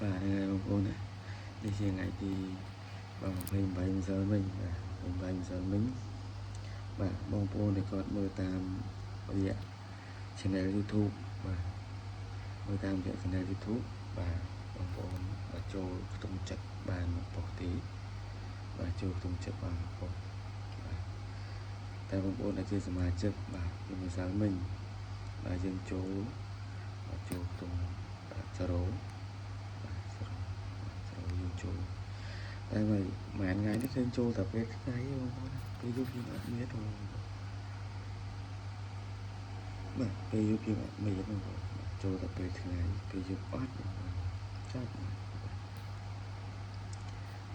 បាទហ្នឹងហើយបងប្អូនណានេះជាថ្ងៃទីបាទ28ម្សិលមិញបាទ28ម្សិលមិញបាទបងប្អូនដែលគាត់មើលតាមរយៈ Channel YouTube បាទមើលតាមរយៈ Channel YouTube បាទបងប្អូនបាទចូលខ្ទង់ចិត្តបានមកប៉ុស្តិ៍ទេបាទចូលខ្ទង់ចិត្តបានមកប៉ុស្តិ៍បាទតែបងប្អូនដែលជាសមាជិកបាទពីម្សិលមិញបាទយើងចូលបាទចូលខ្ទង់បាទ0បាទ0បាទ0យើងចូលតែមួយមួយថ្ងៃនេះឃើញចូលតែពេលថ្ងៃទេបងប្អូនណាពេលយប់យើងអត់មានទេបងប្អូនបាទពេលយប់យើងអត់មានបងប្អូនបាទចូលតែពេលថ្ងៃពេលយប់អត់បងប្អូនចាប់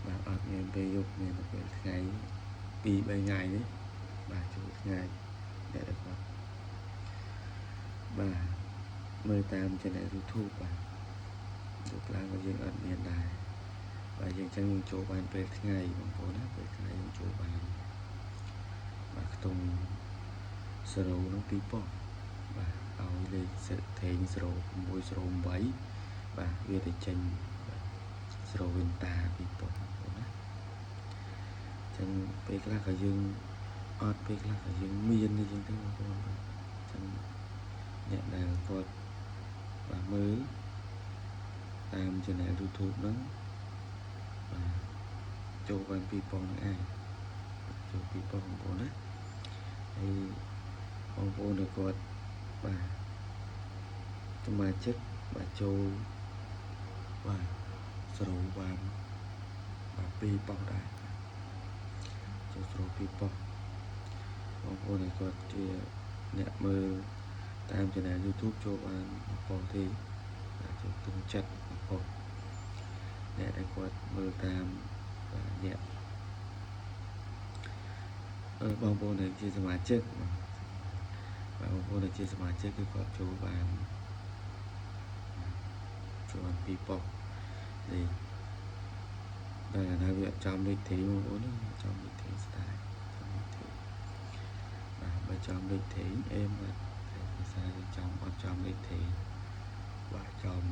បាទអត់មានពេលយប់មានតែពេលថ្ងៃ2 3ថ្ងៃនេះបាទចូលថ្ងៃអ្នកដែលគាត់បាទមើលតាម channel YouTube បាទយប់ឡើងក៏យើងអត់មានដែរបាទយើងចឹងយើងចូលបានពេលថ្ងៃបងប្អូនណាពេលថ្ងៃយើងចូលបានបាទខ្ទង់0នឹង2ប៉ុស្តិ៍បាទឲ្យលេខសិថេង0608បាទវាទៅចេញបាទ0វិនតា2ប៉ុស្តិ៍បងប្អូនណាចឹងពេលខ្លះក៏យើងអត់ពេលខ្លះក៏យើងមានអញ្ចឹងទៅបងប្អូនបាទចឹងអ្នកដែលគាត់បាទមើលតាម channel YouTube ហ្នឹងបាទចូលបានពីរប៉ុងហ្នឹងឯងចូលពីរប៉ុងបងប្អូនណាហើយបងប្អូនដែលគាត់បាទសមាជិកបាទចូលបាទស្រូវបានបាទពីរប៉ុងដែរចូលស្រូវពីរប៉ុងបងប្អូនដែលគាត់ជាអ្នកមើលតាម channel YouTube ចូលបានមួយប៉ុងទេបាទចូលទុំចិត្តមួយប៉ុងអ្នកដែលគាត់មើលតាមបាទអ្នកអឺបងប្អូនដែលជាសមាជិកបាទបងប្អូនដែលជាសមាជិកគឺគាត់ចូលបានចូលបានពីរប៉ុស្តិ៍លេខតែកាលណាវាអត់ចំលេខទេបងប្អូនណាចំលេខទេស្ដាយចំលេខទេបាទបើចំលេខទេអេមបាទតែភាសាយើងចំអត់ចំលេខទេបាទចំ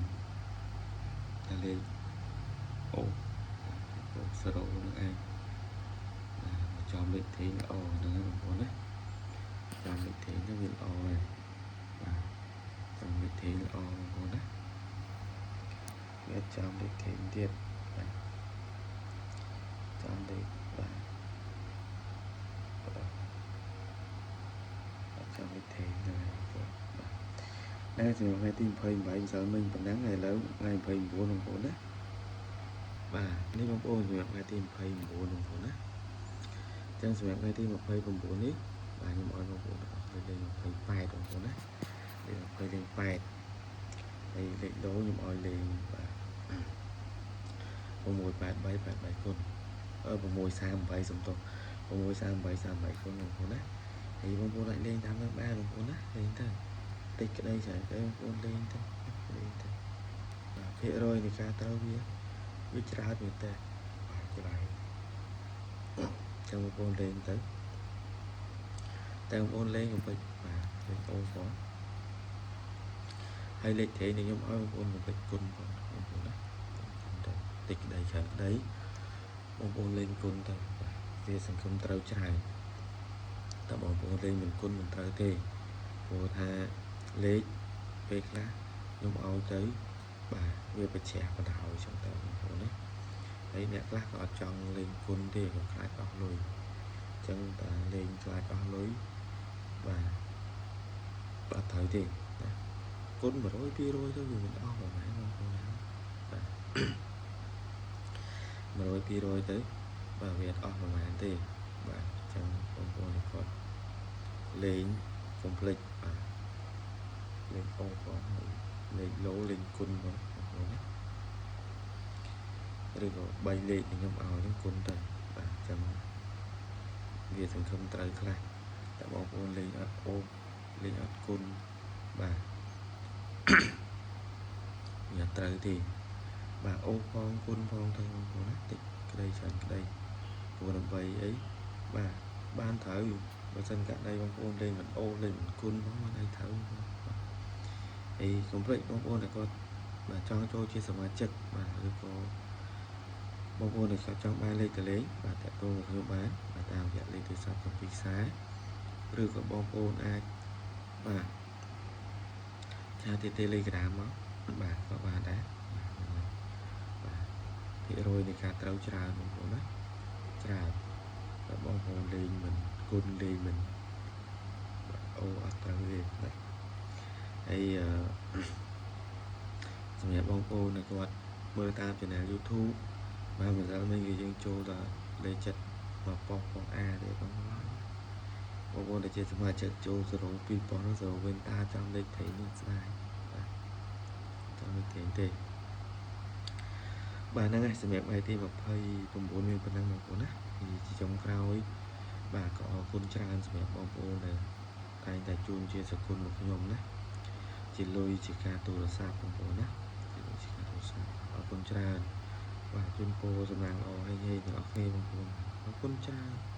តែលេខអូអូ0នឹងឯងបាទបើចំលេខទេល្អហ្នឹងហើយបងប្អូនណាចំលេខទេហ្នឹងវាល្អហើយបាទចំលេខទេល្អបងប្អូនណាវាចំលេខទេទៀតបាទចំលេខបាទបាទចំលេខទេហ្នឹងហើយបងប្អូនបាទហ្នឹងសម្រាប់ថ្ងៃទី28ម្សិលមិញប៉ុណ្ណឹងហើយឥឡូវថ្ងៃ29បងប្អូនណាបាទនេះបងប្អូនសម្រាប់ថ្ងៃទី29បងប្អូនណាអញ្ចឹងសម្រាប់ថ្ងៃទី29នេះបាទខ្ញុំឲ្យបងប្អូនទាំងអស់គ្នាលេខ28បងប្អូនណាលេខ20លេខ8ហើយលេខដូខ្ញុំឲ្យលេងបាទ683 83គុណអឺ638សំទោស638 38គុណបងប្អូនណាហើយបងប្អូនអាចលេងតាមនឹងបានបងប្អូនណាលេងទៅតិចក្តីច្រើនក្តីបងប្អូនលេងទៅលេងទៅបាទភាគរយនៃការត្រូវវាវាច្រើនមែនតើបាទច្រើនចាំបងប្អូនលេងទៅតែបងប្អូនលេងកុំភ្លេចបាទលេងអូផងហើយលេខត្រេងនេះខ្ញុំឲ្យបងប្អូនកុំភ្លេចគុណផងបងប្អូនណាគុណទៅតិចក្តីច្រើនក្តីបងប្អូនលេងគុណទៅបាទវាសង្ឃឹមត្រូវច្រើនតែបងប្អូនលេងមិនគុណមិនត្រូវទេព្រោះថាលេខពេលខ្លះខ្ញុំឲ្យទៅបាទវាប្រជ្រះបណ្ដោយចឹងទៅបងប្អូនណាហើយអ្នកខ្លះក៏អត់ចង់លេងគុណទេក៏ខ្លាចអស់លុយអញ្ចឹងតែលេងខ្លាចអស់លុយបាទអត់ត្រូវទេណាគុណ100 200ទៅវាមិនអស់ប្រហែលបងប្អូនណាបាទ100 200ទៅបាទវាអត់អស់ប្រហែលទេបាទអញ្ចឹងបងប្អូនគាត់លេងកុំភ្លេចបាទលេងអូផងហើយលេខលោលេងគុណផងបងប្អូនណាឬក៏3លេខដែលខ្ញុំឲ្យហ្នឹងគុណទៅបាទអញ្ចឹងវាសង្ឃឹមត្រូវខ្លះតែបងប្អូនលេងអត់អូលេងអត់គុណបាទវាអត់ត្រូវទេបាទអូផងគុណផងទៅបងប្អូនណាតិចក្តីច្រើនក្តីព្រោះដើម្បីអីបាទបានត្រូវបើសិនករណីបងប្អូនលេងមិនអូលេងមិនគុណផងមិនអីត្រូវបាទអីកុំភ្លេចបងប្អូនដែលគាត់ បាទចង់ចូលជាសមាជិកបាទឬក៏បងប្អូនដែលគាត់ចង់បានលេខតលេងបាទតាក់ទងមកខ្ញុំបានបាទតាមរយៈលេខទូរស័ព្ទ7ខ្សែឬក៏បងប្អូនអាចបាទ chat ទៅ Telegram មកបាទក៏បានដែរបាទហ្នឹងហើយបាទភាគរយនៃការត្រូវច្រើនបងប្អូនណាច្រើនតែបងប្អូនលេងមិនគុណលេងមិនបាទអូអត់ត្រូវទេណាហើយអឺសម្រាប់បងប្អូនដែលគាត់មើលតាម channel YouTube បាទម្សិលមិញគឺយើងចូលដល់លេខចិត្តមកប៉ុស្ប៉ុស្អាទេបងប្អូនបងប្អូនដែលជាសមាជិកចូល02ប៉ុស្នោះ0វិញតាចំលេខថេនេះស្ដាយបាទចំលេខថេទេបាទហ្នឹងហើយសម្រាប់ថ្ងៃទី29មានប៉ុណ្ណឹងបងប្អូនណាហើយជាចុងក្រោយបាទក៏អរគុណច្រើនសម្រាប់បងប្អូនដែលតែងតែជូនជាសគុណមកខ្ញុំណាជាលុយជាការទូរស័ព្ទបងប្អូនណាជាលុយជាការទូរស័ព្ទអរគុណច្រើនបាទជូនពរសំណាងល្អហេងហេងទាំងអស់គ្នាបងប្អូនអរគុណច្រើន។